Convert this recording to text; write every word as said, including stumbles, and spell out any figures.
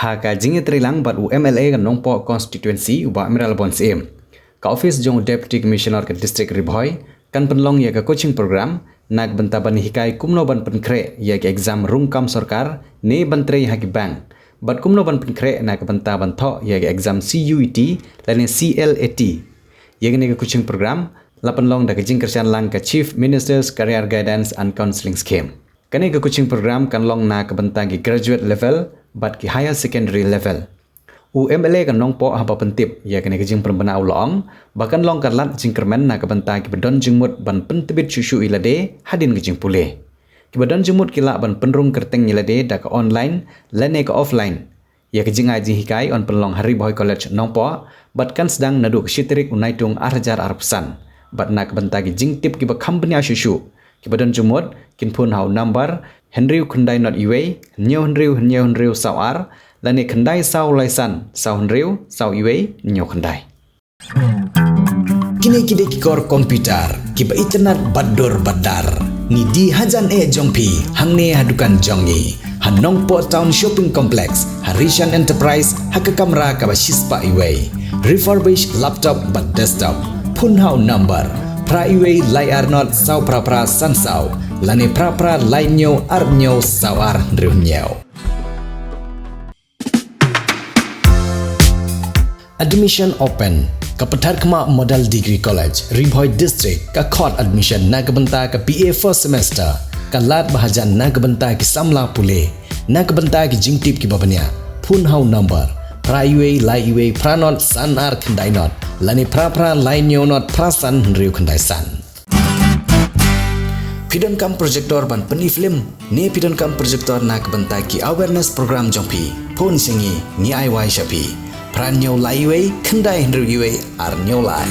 Ha ka jingïatreilang bad u M L A ka Nongpoh Constituency, u Bah Amiral Bon Syiem, ka office jong u Deputy Commissioner ka District Ri Bhoi kan pynlong ïa ka coaching program na ka bynta ban hikai kumno ban pynkhreh ïa ka exam rung kam sorkar ne ban trei ha ki bank, bad kumno ban pynkhreh na ka bynta ban thoh ïa ka exam C U E T lane C L A T. Ïa kane ka coaching program la pynlong da ka jingkyrshan lang ka Chief Minister's Career Guidance and Counselling Scheme. Kane ka coaching program kan long na ka bynta ki graduate level bad ki higher secondary level. U M L A ka Nongpoh haba pyntip ïa kane ka jingpynbna u la ong ba kan long ka lad jingkyrmen na ka bynta kiba don jingmut ban pyntbit shuh shuh ïa lade hadien ka jingpule. Kiba don jingmut ki lah ban pynrung kyrteng ïa lade da ka online lane ka offline. Ïa ka jingai jinghikai yn pynlong ha Ri Bhoi College Nongpoh bad kan sdang naduh ka shi tarik u Naitung ar hajar arphew san. Bad na ka bynta ki jingtip kiba kham bniah shuh shuh, kiba don jingmut kin phone ha u number hynriew khyndai not iwei, hynñiew hynriew hynñiew hynriew saw ar, lane khyndai saw lai san, saw hynriew, saw iwei, hynñiew khyndai. Kine ki dei ki kor computer kiba itynnad bad dur bad dar. Ngi die hajan eh jong phi hangne ha dukan jong ngi ha Nongpoh Town Shopping Complex, ha Rishan Enterprise, ha ka kamra kaba shispah iwei. Refurbished laptop bad desktop. Phone ha u number phra iwei lai ar not saw phra phra san saw, lane phra phra lai hynñiew ar hynñiew saw ar hynriew hynñiew. Admission open. Ka Patharkhmah Model Degree College, Ri Bhoi District, ka khot admission na ka bynta ka B A first semester. Ka lad ba hajan na ka bynta ki samla pule. Na ka bynta ki jingtip kiba bniah, phone ha u number phra iwei lai iwei phra not san ar khyndai not, lane phra phra lai hynñiew not phra san hynriew khyndai san. Phi donkam projector ban pyni film ne phi donkam projector na ka bynta ki awareness program jong phi? Phone sha ngi, ngi ai wai sha phi. Phra hynñiew lai iwei khyndai hynriew iwei ar hynñiew lai.